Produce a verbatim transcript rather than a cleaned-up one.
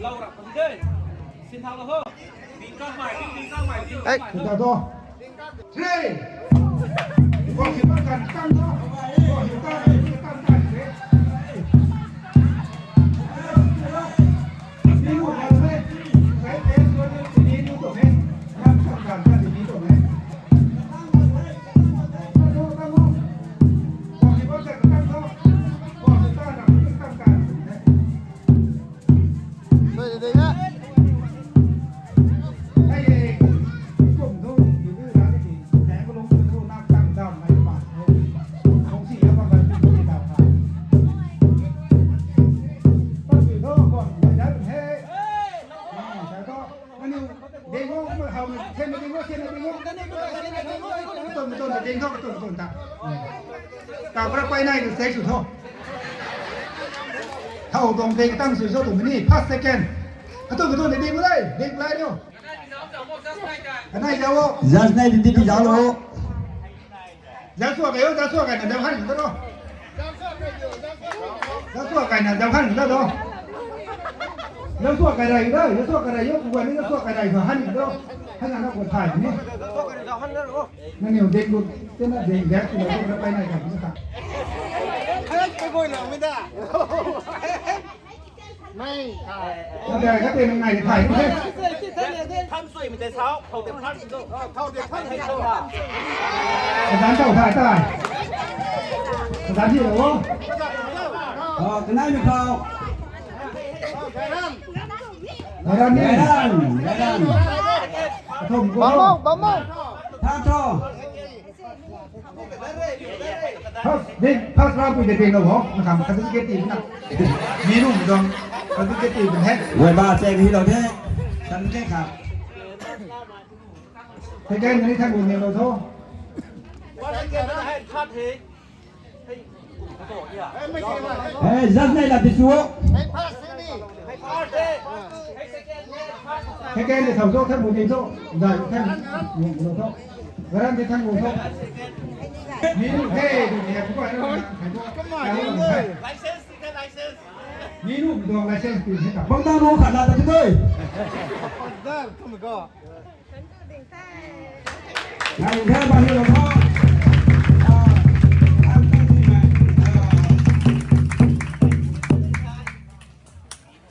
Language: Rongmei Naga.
Lau rap pun de. Sin thau lo ho. Ding kang mai, ding, ding kang mai, ding kang mai. Hey, kuda to. Three. Kuda hi pa kan kang to. Kuda hi pa kan kang to. Ni mu kan de. Sai te so ni ni mu to he. Ram kan kan kan ni to he. Kuda hi pa kan kang to. Kuda hi pa kan kang to. Kau kara pay nai tu stage sw tho. Thau tuang ding tang sw zo tuang ni first second. Katu katu ni ding lai, ding lai rio. Kanai zau o. Just nai ding ding zau lo. Zau sua kai o, zau sua kai na zau han ta lo. Zau sua kai na zau han ta lo. Zau sua kai rai da, zau sua kai rai yo, kuan ni zau sua kai rai han ta lo. Han na ko thai ni. Nangniw ding gu, tina ding gu, tina ding gu, pay nai kan sa. Hey, koi koi na mi da. Mei, ah. Ada kata nang nai thai ni. Tham sui mi te sao, thau te phan sui. Thau te phan sui. Kadan thau thai tai. Kadan hi lo. Oh, kanai mi thau. Kadan ni. Kadan, kadan. Thum ko. Bam mo, bam mo. Tham thau. First, ding, first round pui de ding lo ho. Na kam certificate ti na. Mi nu dong certificate ti he. Wei ba che hi lo de. Tan ke kha. Second ni thang ni lo tho. Eh, just nai la ti su. Second ni thau zo thang ni zo. Dai thang ni lo tho. Garan de thang lo tho. Mi nu he, ni he, bu ai na. Kamai ni de. License, license. Mi nu dong license ti he ta. Bang ta lo khat la ta ti doi. Dar, kum ko. Nai the bang ni lo tho.